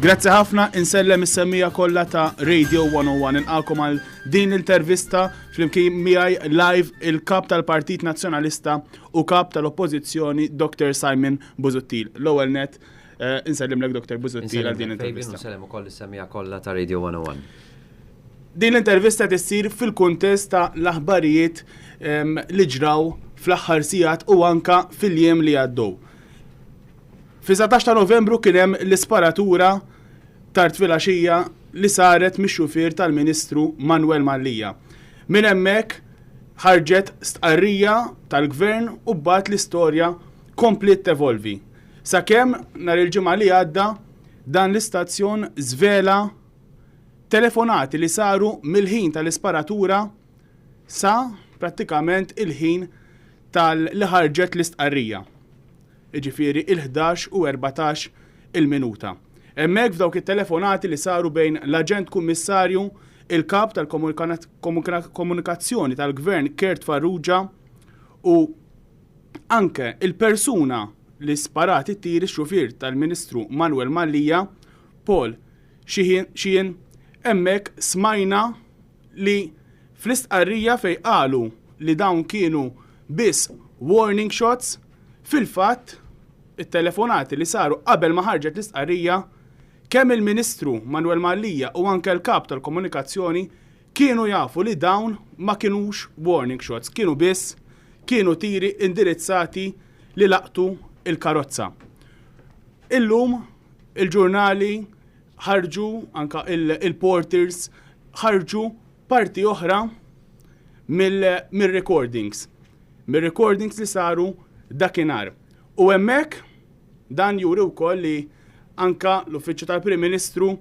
Grazzi ħafna, insellem is-semmija kollha ta' Radio 101 inqakom għal din l-intervista flimkien miegħi live il-kap tal-Partit Nazzjonalista u kap tal-Oppożizzjoni Dr. Simon Busuttil. L-ewwel net eh, insellimlek Dr. Busuttil għal din l-intervista. Insellem ukoll is-semmija kollha ta' Radio 101. Din l-intervista tissir fil-kuntest ta' l-aħbarijiet ehm, li ġraw fl-aħħar sigħat u anka fil-jiem li għaddew. Fi-19 ta' Novembru kien hemm l-isparatura tard filgħaxija li saret mix-xufier tal-Ministru Manwel Mallia. Minn hemmhekk ħarġet stqarrija tal-Gvern u mbagħad l-istorja kompliet tevolvi. Sakemm nhar il-Ġimgħa li għadda dan l-istazzjon żvela telefonati li saru mill-ħin tal-isparatura sa prattikament il-ħin tal li ħarġet l-istqarrija. jiġifieri il-11 u 14 il-minuta. Hemmhekk f'dawk it-telefonati li saru bejn l-Aġent Kummissarju, il-Kap tal-Komunikazzjoni tal-Gvern Kurt Farrugia u anke il-persuna li sparat it-tir ix-xufier tal-Ministru Manuel Mallia, Paul Sheehan, hemmhekk smajna li fl-istqarrija fejn qalu li dawn kienu biss warning shots, fil-fatt it-telefonati li saru qabel ma ħarġet l-istqarrija, kemm il-Ministru Manuel Mallia u anke l-Kap tal-Komunikazzjoni kienu jafu li dawn ma kinux warning shots, kienu biss kienu tiri indirizzati li laqtu l-karozza. Illum il-ġurnali ħarġu anka il-porters ħarġu parti oħra mill-recordings. Mir-recordings li saru dakinhar. U hemmhekk dan juri wkoll li anka l-Uffiċċju tal-Prim Ministru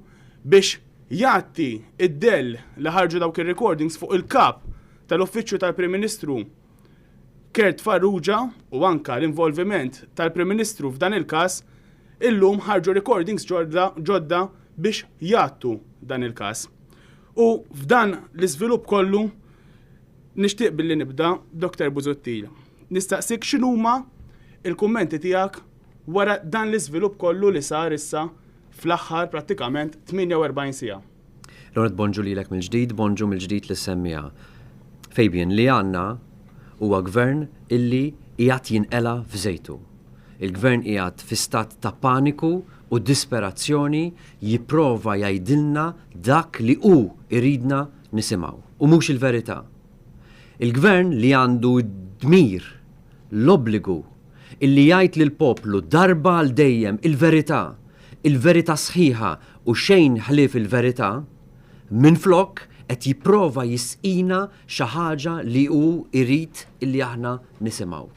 biex jgħatti id-dell li ħarġu dawk ir-recordings fuq il-kap tal-Uffiċċju tal-Prim Ministru Kurt Farrugia u anka l-involviment tal-Prim Ministru f'dan il-każ, illum ħarġu recordings ġodda biex jgħattu dan il-każ. U f'dan l-iżvilupp kollu nixtieq billi nibda Dr. Busuttil. Nistaqsik x'inhuma il-kummenti tiegħek wara dan l-iżvilupp kollu li sar issa fl-aħħar prattikament 48 siegħa. Lorette bonġu lilek mill-ġdid, bonġu mill-ġdid lis-semmiegħa. Fabian, li għandna huwa gvern illi qiegħed jinqela' f'żejtu. Il-gvern qiegħed fi stat ta' paniku u disperazzjoni jipprova jgħidilna dak li hu jridna nisimgħu u mhux il-verità. Il-gvern li għandu d-dmir, l-obbligu illi jgħid lill-poplu darba għal dejjem il-verità, il-verità sħiħa u xejn ħlief il-verità, minflok qed jipprova jisqina xi ħaġa li hu jrid illi aħna nisimgħu.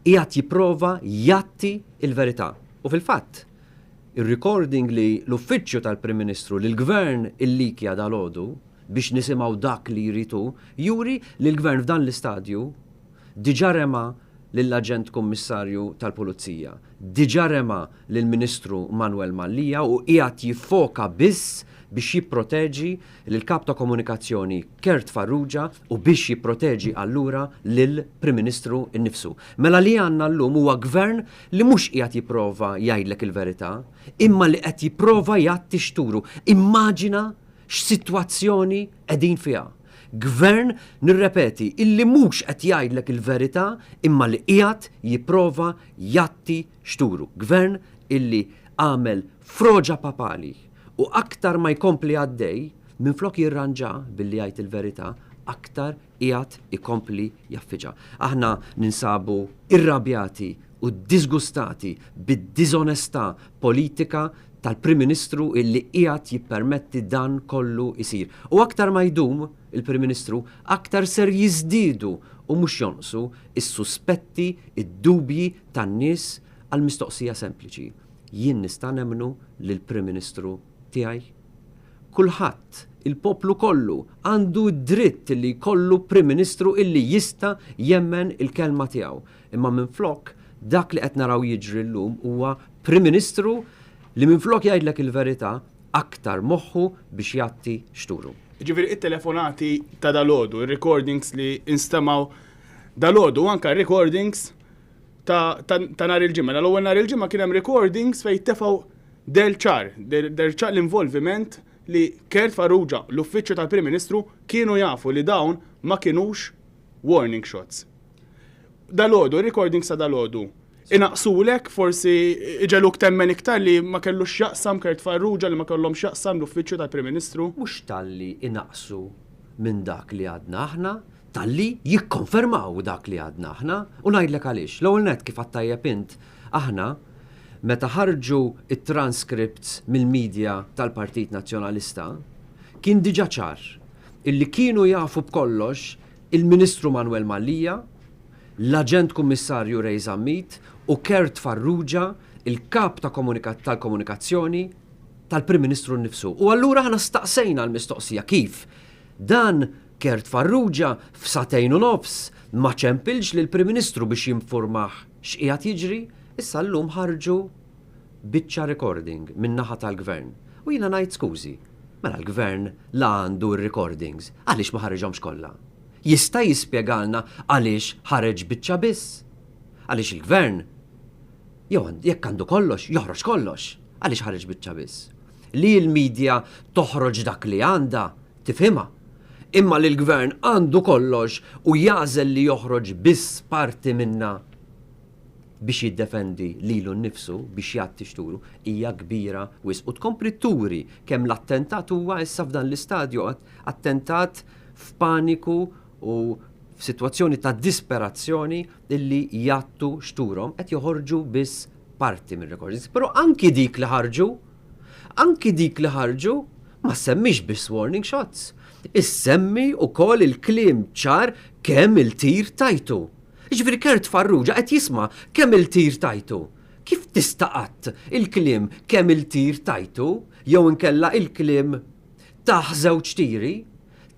Qiegħed jipprova jgħatti l-verità. U fil-fatt, ir-recording li l-Uffiċċju tal-Prim Ministru lill-Gvern illikja dalgħodu biex nisimgħu dak li jrid hu, juri li l-Gvern f'dan l-istadju diġà rema' lill-Aġent Kummissarju tal-Pulizija, diġà rema' lill-Ministru Manuel Mallia u qiegħed jiffoka biss biex jipproteġi lill-Kap ta' Komunikazzjoni Kurt Farrugia u biex jipproteġi allura lill-Prim Ministru nnifsu. Mela li għandna llum huwa Gvern li mhux qiegħed jipprova jgħidlek il-verità, imma li qed jipprova jgħatti xturu. Immaġina x'sitwazzjoni qegħdin fiha. Gvern, nirrepeti, illi mhux qed jgħidlek il-verità imma li qiegħed jipprova jgħatti xturu. Gvern illi għamel froġa papali u aktar ma jkompli għaddej, minflok jirranġa billi jgħid il-verità, aktar qiegħed ikompli jgħaffiġha. Aħna ninsabu irrabjati u ddiżgustati bid-diżonestà politika tal-Prim Ministru illi qiegħed jippermetti dan kollu jsir. U aktar ma jdum il-Prim Ministru, aktar ser jiżdiedu u mhux jonqsu s-suspetti, id-dubji tan-nies għal mistoqsija sempliċi, Jien nista' nemmnu lill-Prim Ministru tiegħi? Kulħadd, il-poplu kollu, għandu d-dritt li jkollu Prim Ministru illi jista' jemmen il-kelma tiegħu. Imma minflok, dak li qed naraw jiġri llum huwa Prim Ministru li minflok jgħidlek il-verità, aktar moħħu biex jgħatti xturu. Jiġifieri it-telefonati ta' dalgħodu, ir-recordings li nstemgħu dalgħodu u anke r-recordings ta' ta' nhar il-Ġimgħa. Mela l-ewwel nhar il-Ġimgħa kien hemm recordings fejn tefgħu Deher ċar, deher ċar l-involviment li Kurt Farrugia, l-Uffiċċju tal-Prim Ministru kienu jafu li dawn ma kinux warning shots. Dalgħodu, recordings ta' dalgħodu, inaqsulek forsi iġegħluk temmen iktar li ma kellux x'jaqsam Kurt Farrugia, li ma kellhom x'jaqsam l-Uffiċċju tal-Prim Ministru? Mhux talli inaqsu minn dak li għadna aħna, talli jikkonfermaw dak li għadna aħna, u ngħidlek għaliex. L-ewwel nett kif għedt tajjeb int, aħna meta ħarġu t-transcripts mill-media tal-Partit Nazzjonalista, kien diġà ċar illi kienu jafu b'kollox il-Ministru Manuel Mallia, l-Aġent Kummissarju Ray Zammit u Kurt Farrugia, il-Kap ta' tal-Komunikazzjoni tal-Prim Ministru nnifsu. U allura aħna staqsejna l-mistoqsija kif dan Kurt Farrugia f'sagħtejn u nofs ma ċempilx lill-Prim Ministru biex jinfurmah x'qiegħed jiġri, issa llum ħarġu biċċa recording min-naħa tal-Gvern. U jiena ngħid skużi, mela l-Gvern la għandu r-recordings, għaliex ma ħariġhomx kollha? Jista' jispjegalna għaliex ħareġ biċċa biss? Għaliex il-Gvern jew jekk għandu kollox, joħroġ kollox. Għaliex ħareġ biċċa biss? Li l-media toħroġ dak li għandha, tifhimha. Imma li l-Gvern għandu kollox u jagħżel li joħroġ biss parti minnha biex jiddefendi lilu nnifsu, biex jgħatti xturu, hija kbira wisq u tkompli turi kemm l-attentat huwa issa f'dan l-istadju attentat f'paniku u f'sitwazzjoni ta' disperazzjoni illi jgħattu xturhom qed joħorġu biss parti mir-recordings. Però anki dik li ħarġu, anki dik li ħarġu ma semmix biss warning shots. Issemmi wkoll il-kliem ċar kemm il-tir tajtu. Jiġifieri Kurt Farrugia qed jisma' kemm il-tir tajtu. Kif tista' qatt il-kliem kemm il-tir tajtu jew inkella il-kliem tah żewġ tiri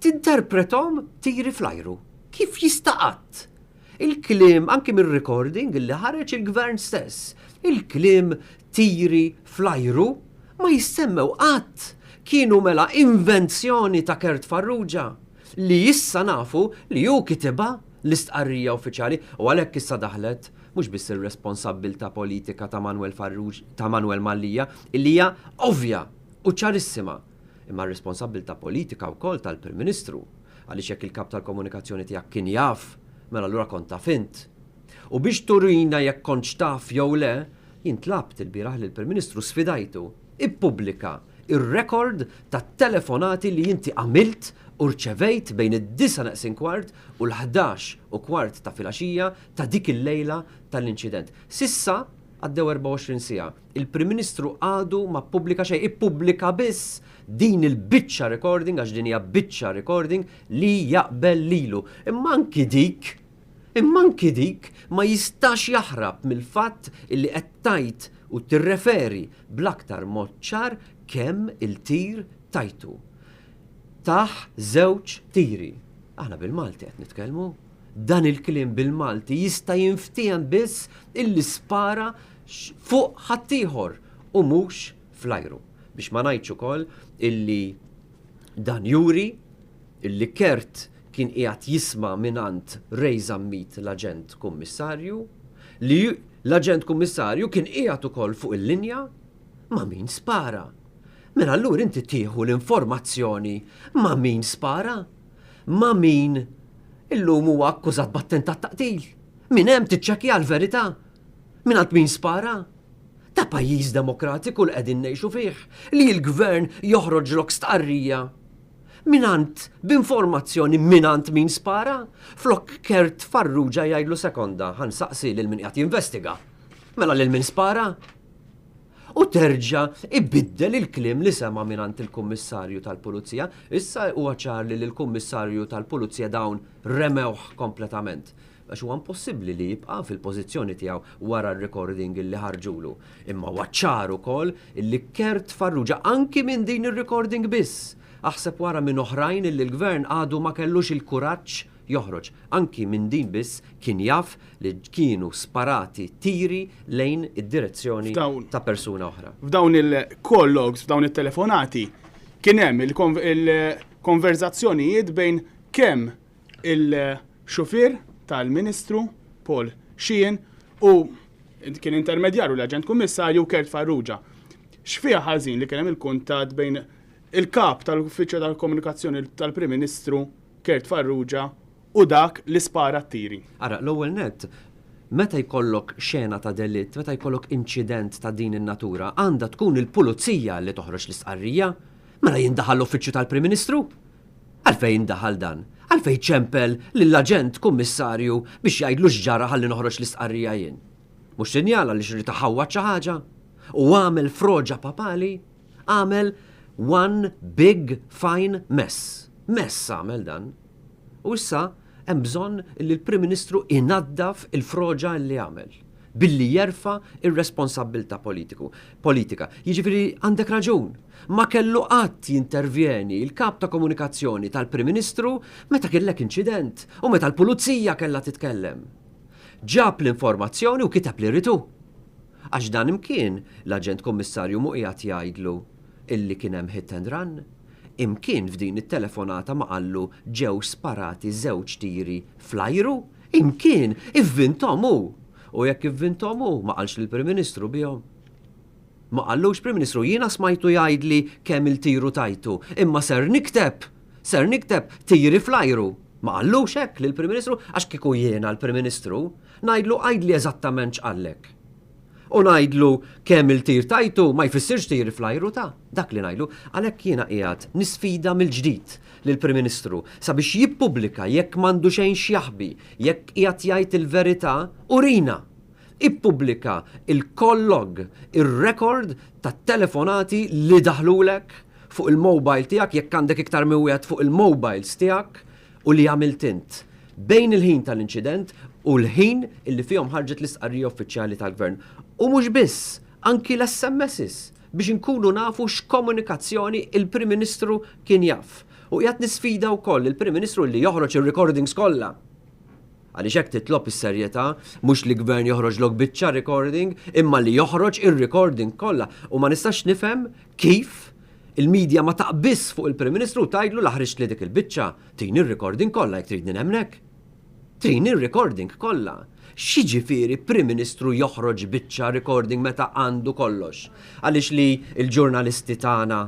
tinterprethom tiri fl-ajru? Kif jista' qatt il-kliem anki mir-recording li ħareġ il-Gvern stess, il-kliem tiri fl-ajru ma jissemmew qatt. Kienu mela invenzjoni ta' Kurt Farrugia li issa nafu li hu kitibha l-istqarrija uffiċjali u għalhekk issa daħlet mhux biss ir-responsabbiltà politika ta' Manuel Farrugia, ta' Manuel Mallia, illi hija ovvja u ċarissima, imma r-responsabbiltà politika wkoll tal-Prim Ministru. Għaliex jekk il-Kap tal-Komunikazzjoni tiegħek kien jaf, mela allura kont taf int. U biex turina jekk kontx taf jew le, jien tlabt ilbieraħ lill-Prim Ministru, sfidajtu, ippubblika r-rekord tat-telefonati li inti għamilt u rċevejt bejn id-disgħa neqsin kwart u l-ħdax u kwart ta' filgħaxija ta' dik il-lejla tal-inċident. S'issa għaddew 24 siegħa. Il-Prim Ministru għadu ma ppubblika xejn, ippubblika biss din il-biċċa recording, għax din hija biċċa recording li jaqbel lilu. Imma anki dik, imma anki dik ma jistax jaħrab mill-fatt illi qed tgħid u tirreferi bl-aktar mod ċar kemm il-tir tajtu. Tah żewġ tiri. Aħna bil-Malti qed nitkellmu. Dan il-kliem bil-Malti jista' jinftiehem biss illi spara fuq ħaddieħor u mhux fl-ajru. Biex ma ngħidx ukoll illi dan juri illi Kurt kien qiegħed jisma' mingħand Ray Zammit l-Aġent Kummissarju li l-Aġent Kummissarju kien qiegħed ukoll fuq il-linja ma' min spara. Mela allura inti tieħu l-informazzjoni ma' min spara? Ma' min illum huwa akkużat b'attentat ta' qtil? Minn hemm tiċċekkja l-verità? Mingħand min spara? Ta' pajjiż demokratiku li qegħdin ngħixu fih, li l-gvern joħroġlok stqarrija mingħand b'informazzjoni mingħand min spara, flok Kurt Farrugia jgħidlu sekonda ħa nsaqsi lil min qiegħed jinvestiga. Mela lil min spara? U terġa' ibiddel il-kliem li sema' mingħand il-Kummissarju tal-Pulizija. Issa huwa ċar li lill-Kummissarju tal-Pulizija dawn remewh kompletament. Għax huwa impossibbli li jibqa' fil-pożizzjoni tiegħu wara r-recording illi ħarġulu. Imma huwa ċar ukoll illi Kurt Farrugia anki minn din ir-recording biss, aħseb wara minn oħrajn illi l-Gvern għadu ma kellux il-kuraġġ joħroġ. Anki minn din biss kien jaf li kienu sparati tiri lejn id-direzzjoni ta' persuna oħra. F'dawn il-call logs, f'dawn it-telefonati, kien hemm il-konverzazzjonijiet bejn kemm il-xufier tal-Ministru Paul Sheehan u kien intermedjarju l-Aġent Kummissarju Kurt Farrugia. X'fiha ħażin li kien hemm il-kuntatt bejn il-kap tal-Uffiċċju tal-Komunikazzjoni tal-Prim Ministru Kurt Farrugia u dak li spara t-tiri? Ara, l-ewwel nett, meta jkollok xena ta' delitt, meta jkollok inċident ta' din in-natura, għandha tkun il-pulizija li toħroġ l-istqarrija. Mela jindaħal l-Uffiċċju tal-Prim Ministru? Għalfejn indaħal dan? Għalfejn ċempel lill-aġent kummissarju biex jgħidlu x'ġara ħalli noħroġ l-istqarrija jien? Mhux sinjal għaliex irid iħawwad xi ħaġa? U għamel froġa papali? Għamel one big fine mess. Mess għamel dan. U issa hemm bżonn li l-Prim Ministru inaddaf il-froġa li għamel billi jerfa' ir-responsabbiltà politiku, politika. Jiġifieri għandek raġun. Ma kellu qatt jintervjeni l-kap ta' komunikazzjoni tal-Prim Ministru meta kellek inċident u meta l-pulizija kellha titkellem. Ġab l-informazzjoni u kiteb li ried hu. Għax dan imkien l-Aġent Kummissarju mhu qiegħed jgħidlu illi kien hemm hit and run. Imkien f'din it-telefonata ma qallu ġew sparati żewġ tiri fl-ajru. Imkien ivvinthom hu. U jekk ivvinthom hu, ma qalx lill-Prim Ministru bihom. Ma qallux Prim Ministru jiena smajtu jgħidli kemm il-tiru tajtu, imma ser nikteb, ser nikteb tiri fl-ajru. Ma qallux hekk lill-Prim Ministru għax kieku jiena l-Prim Ministru, ngħidlu għidli eżattament x'qallek. U ngħidlu kemm il-tir tajtu ma jfissirx tiri fl-ajru ta' dak li ngħidlu. Għalhekk jiena qiegħed nisfida mill-ġdid lill-Prim Ministru sabiex jippubblika jekk m'għandu xejn x'jaħbi, jekk qiegħed jgħid il-verità, urina. Ippubblika l-call log, ir-rekord tat-telefonati li daħlulek fuq il-mobile tiegħek jekk għandek iktar minn wieħed fuq il-mobiles tiegħek u li għamilt int bejn il-ħin tal-inċident u l-ħin illi fihom ħarġet l-istqarrija uffiċjali tal-Gvern. U mhux biss, anki l-SMSs biex inkunu nafu x'komunikazzjoni il-Prim Ministru kien jaf. U qiegħed nisfida wkoll il-Prim Ministru li joħroġ ir-recordings kollha. Għaliex hekk titlob is-serjetà, mhux li gvern joħroġlok biċċa recording, imma li joħroġ ir-recording kollha. U ma nistax nifhem kif il-media ma taqbiżx fuq il-Prim Ministru u tgħidlu la ħriġtli dik il-biċċa, tini r-recording kollha jekk tridni nemmnek. Tini r-recording kollha. X'jiġifieri Prim Ministru joħroġ biċċa recording meta għandu kollox? Għaliex li l-ġurnalisti tagħna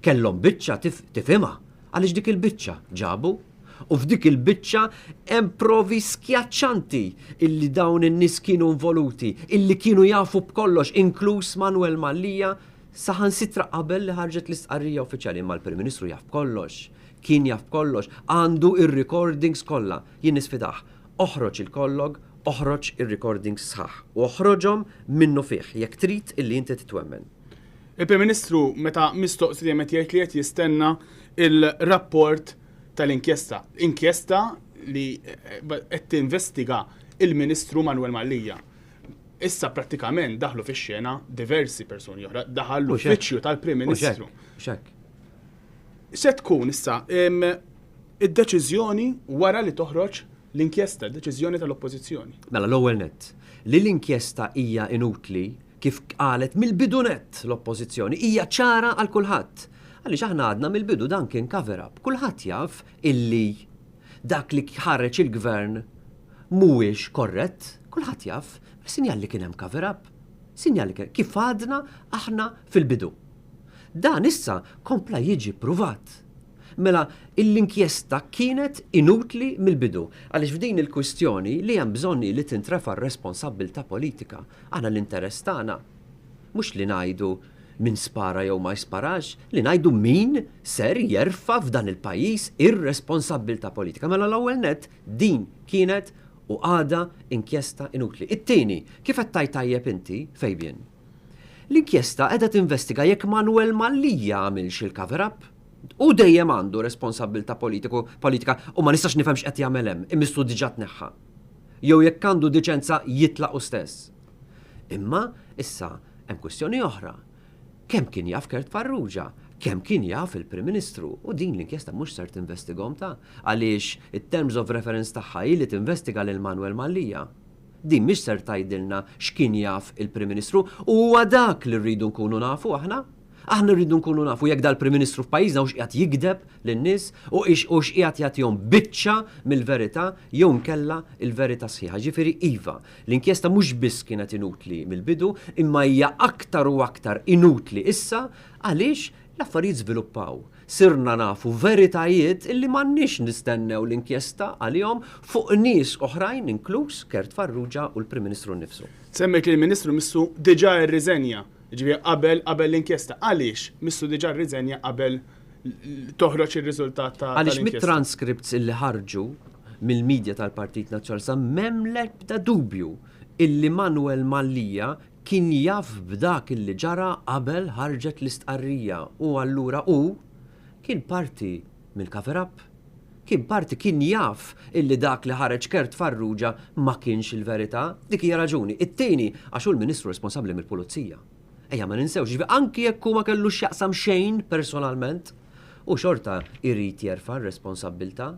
kellhom biċċa tifhimha għaliex dik il-biċċa ġabu U f'dik il-biċċa hemm provi skjaċċanti illi dawn in-nies kienu involuti, illi kienu jafu b'kollox, inkluż Manuel Mallia, saħansitra qabel li ħarġet l-istqarrija uffiċjali. Imma l-Prim Ministru jaf b'kollox, kien jaf b'kollox, għandu r-recordings kollha. Jien nisfidah, oħroġ il-call log, oħroġ ir-recordings sħaħ u oħroġhom minnufih jekk trid illi inti titwemmen. Il-Prim Ministru meta mistoqsi dejjem qed jgħid li qed jistenna il-rapport tal-inkjesta. Inkjesta li eh, qed tinvestiga il-Ministru Manuel Mallia. Issa prattikament daħlu fix-xena diversi persuni oħra, daħal l-uffiċċju tal-Prim Ministru. Se tkun issa id-deċiżjoni wara li toħroġ l-inkjesta, deċiżjoni tal-Oppożizzjoni. Mela l-ewwel nett, li l-inkjesta hija inutli kif qalet mill-bidu nett l-Oppożizzjoni, hija ċara għal kulħadd. Għaliex aħna għadna mill-bidu dan kien cover-up. Kulħadd jaf illi dak li ħareġ il-Gvern mhuwiex korrett, kulħadd jaf, sinjal li kien hemm cover-up. Sinjal li kien kif għadna aħna fil-bidu. Dan issa kompla jiġi pruvat. Mela l-inkjesta kienet inutli mill-bidu għaliex f'din il-kwistjoni li hemm bżonn hi li tintrefa' r-responsabbiltà politika. Aħna l-interess tagħna mhux li ngħidu min spara jew ma sparax, li ngħidu min ser jerfa' f'dan il-pajjiż ir-responsabbiltà politika. Mela l-ewwel nett din kienet u għadha inkjesta inutli. It-tieni, kif qed tgħid tajjeb inti, Fabian, l-inkjesta qiegħda tinvestiga jekk Manuel Mallia għamilx il-cover-up. Hu dejjem għandu responsabbiltà politiku politika u ma nistax nifhem x'qed jagħmel hemm, imissu diġà tneħħa. Jew jekk għandu diċenza jitlaq hu stess. Imma issa hemm kwistjoni oħra. Kemm kien jaf Kurt Farrugia? Kemm kien jaf il-Prim Ministru? U din l-inkjesta mhux ser tinvestigahom ta' għaliex it-terms of reference tagħha hi li tinvestiga lil Manuel Mallia. Din mhix ser tgħidilna x'kien jaf il-Prim Ministru u huwa dak li rridu nkunu nafu aħna. Aħna rridu nkunu nafu jekk dal-Prim Ministru f'pajjiżna hux qiegħed jigdeb lin-nies u hux qiegħed jagħtihom biċċa mill-verità jew inkella l-verità sħiħa. Jiġifieri iva, l-inkjesta mhux biss kienet inutli mill-bidu imma hija aktar u aktar inutli issa għaliex l-affarijiet żviluppaw. Sirna nafu veritajiet illi m'għandniex nistennew l-inkjesta għalihom fuq nies oħrajn inkluż Kurt Farrugia u l-Prim Ministru nnifsu. Semmejt li l-Ministru missu diġà rriżenja, jiġifieri qabel qabel l-inkjesta. Għaliex missu diġà rriżenja qabel toħroġ ir-riżultat ta' Għaliex mit-transcripts illi ħarġu mill-media tal-Partit Nazzjonalista m'hemm l-ebda dubju illi Manuel Mallia kien jaf b'dak illi ġara qabel ħarġet l-istqarrija u allura hu kien parti mill-cover up. Kien parti, kien jaf illi dak li ħareġ Kurt Farrugia ma kienx il-verità. Dik hija raġuni. It-tieni, għax hu l-Ministru responsabbli mill-Pulizija. Ejja ma ninsewx, jiġifieri anki jekk hu ma kellux x'jaqsam xejn personalment, hu xorta jrid jerfa' r-responsabbiltà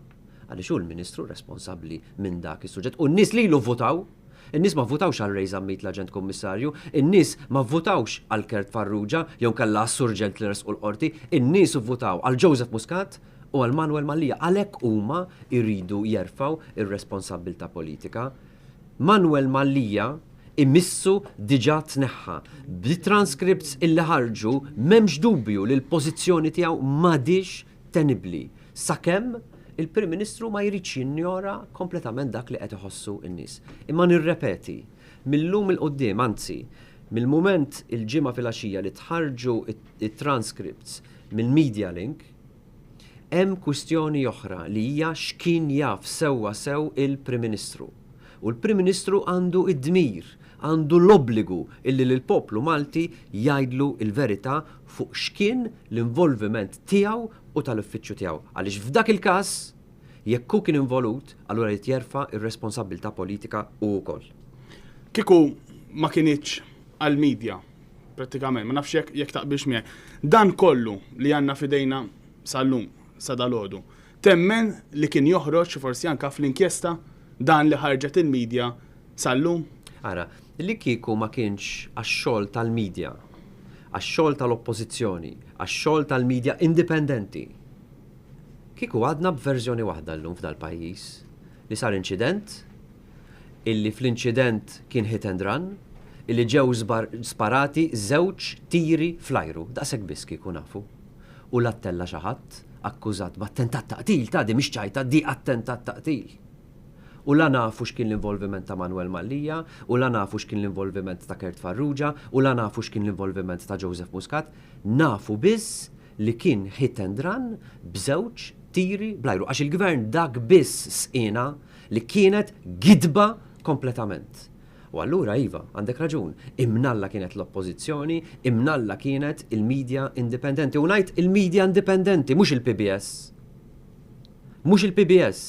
għaliex hu l-Ministru responsabbli minn dak is-suġġett u n-nies lilu vvutaw. In-nies ma vvutawx għal Ray Zammit l-Aġent Kummissarju, in-nies ma vvutawx għal Kurt Farrugia jew inkella għas-Surġent li ressqu l-Qorti, in-nies ivvutaw għal Joseph Muscat u għal Manuel Mallia. Għalhekk huma jridu jerfgħu r-responsabbiltà politika. Manuel Mallia imissu diġà tneħħa. Bit-transcripts illi ħarġu m'hemmx dubju li l-pożizzjoni tiegħu m'għadhiex tenibbli sakemm il-Prim Ministru ma jridx jinjora kompletament dak li qed iħossu n-nies. Imma nirrepeti, mil-lum 'il quddiem, anzi, mill-mument il-Ġimgħa filgħaxija li tħarrġu t-transcripts mill-Media Link, hemm kwistjoni oħra li hija x'kien jaf sewwa sew il-Prim Ministru. U l-Prim Ministru għandu d-dmir, għandu l-obbligu illi lill-poplu Malti jgħidlu l-verità fuq x'kien l-involviment tiegħu u tal-uffiċċju tiegħu. Għaliex f'dak il-każ, jekk hu kien involut, allura jrid jerfa' r-responsabbiltà politika hu wkoll. Kieku ma kinitx għall-media, prattikament, ma nafx jekk jekk taqbilx miegħi, dan kollu li għandna f'idejna sal-lum, sa dalgħodu, temmen li kien joħroġ forsi anke fl-inkjesta dan li ħarġet il-media sal-lum? Ara, li kieku ma kienx għax-xogħol tal-media, għax-xogħol tal-Oppożizzjoni, għax-xogħol tal-media indipendenti, kieku għadna b'verżjoni waħda llum f'dal-pajjiż, li sar inċident, illi fl-inċident kien hit and run, illi ġew sparati żewġ tiri fl-ajru. Daqshekk biss kieku nafu. U la ttella' xi ħadd akkużat b'attentat ta' qtil, ta' di mhix ċajta, di attentat ta' qtil. U la nafu x'kien l-involviment ta' Manuel Mallia, u la nafu x'kien l-involviment ta' Kurt Farrugia, u la nafu x'kien l-involviment ta' Joseph Muscat, nafu biss li kien hit and run b'żewġ tiri bl-ajru. Għax il-Gvern dak biss sqiena li kienet gidba kompletament. U allura iva, għandek raġun, imnalla kienet l-Oppożizzjoni, imnalla kienet il-media indipendenti. U ngħid il-media indipendenti, mhux il-PBS. Mhux il-PBS.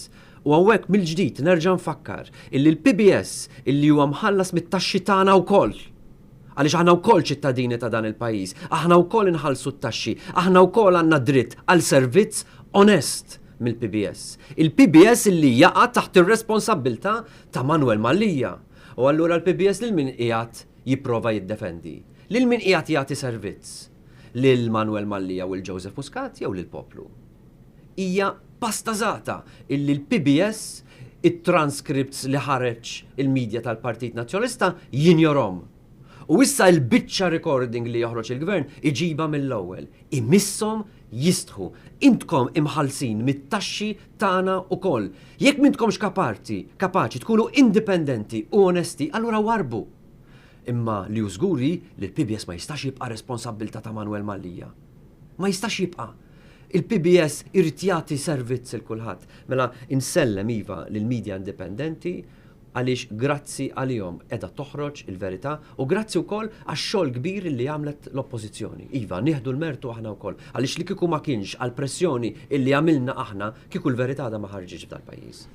U hawnhekk mill-ġdid nerġa' nfakkar illi l-PBS illi huwa mħallas mit-taxxi tagħna wkoll, għaliex aħna wkoll ċittadini ta' dan il-pajjiż, aħna wkoll inħallsu t-taxxi, aħna wkoll għandna dritt għal servizz onest mill-PBS. Il-PBS illi jaqa' taħt ir-responsabbiltà ta' Manuel Mallia. U allura l-PBS lil min qiegħed jipprova jiddefendi? Lil min qiegħed jagħti servizz? Lil Manuel Mallia u 'l Joseph Muscat jew lill-poplu? Hija pastażata illi l-PBS it-transcripts li ħareġ il-media tal-Partit Nazzjonalista jinjorhom. U issa l-biċċa recording li joħroġ il-Gvern iġibha mill-ewwel. Imisshom jistħu. Intkom imħallsin mit-taxxi tagħna wkoll. Jekk m'intkomx kaparti, kapaċi tkunu indipendenti u onesti, allura warrbu. Imma li hu żgur hi li l-PBS ma jistax jibqa' responsabbiltà ta' Manuel Mallia. Ma jistax jibqa'. Il-PBS irid jagħti servizz 'il kulħadd. Mela insellem iva lill-media indipendenti għaliex grazzi għalihom qiegħda toħroġ il-verità u grazzi wkoll għax-xogħol kbir li għamlet l-Oppożizzjoni. Iva, nieħdu l-mertu aħna wkoll għaliex li kieku ma kienx għall-pressjoni illi għamilna aħna kieku l-verità għadha ma ħarġitx f'dal-pajjiż.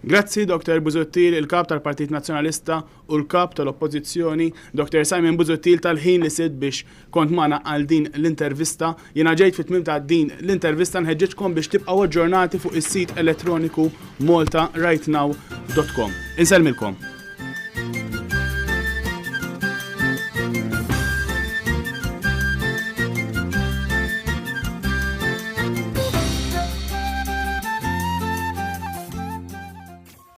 Grazzi Dr. Busuttil, il-Kap tal-Partit Nazzjonalista u l-Kap tal-Oppożizzjoni, Dr. Simon Busuttil tal-ħin li sibt biex kont magħna għal din l-intervista. Jiena ġejt fit-tmiem ta' din l-intervista nħeġġeġkom biex tibqgħu aġġornati fuq is-sit elettroniku maltarightnow.com. Insellmilkom.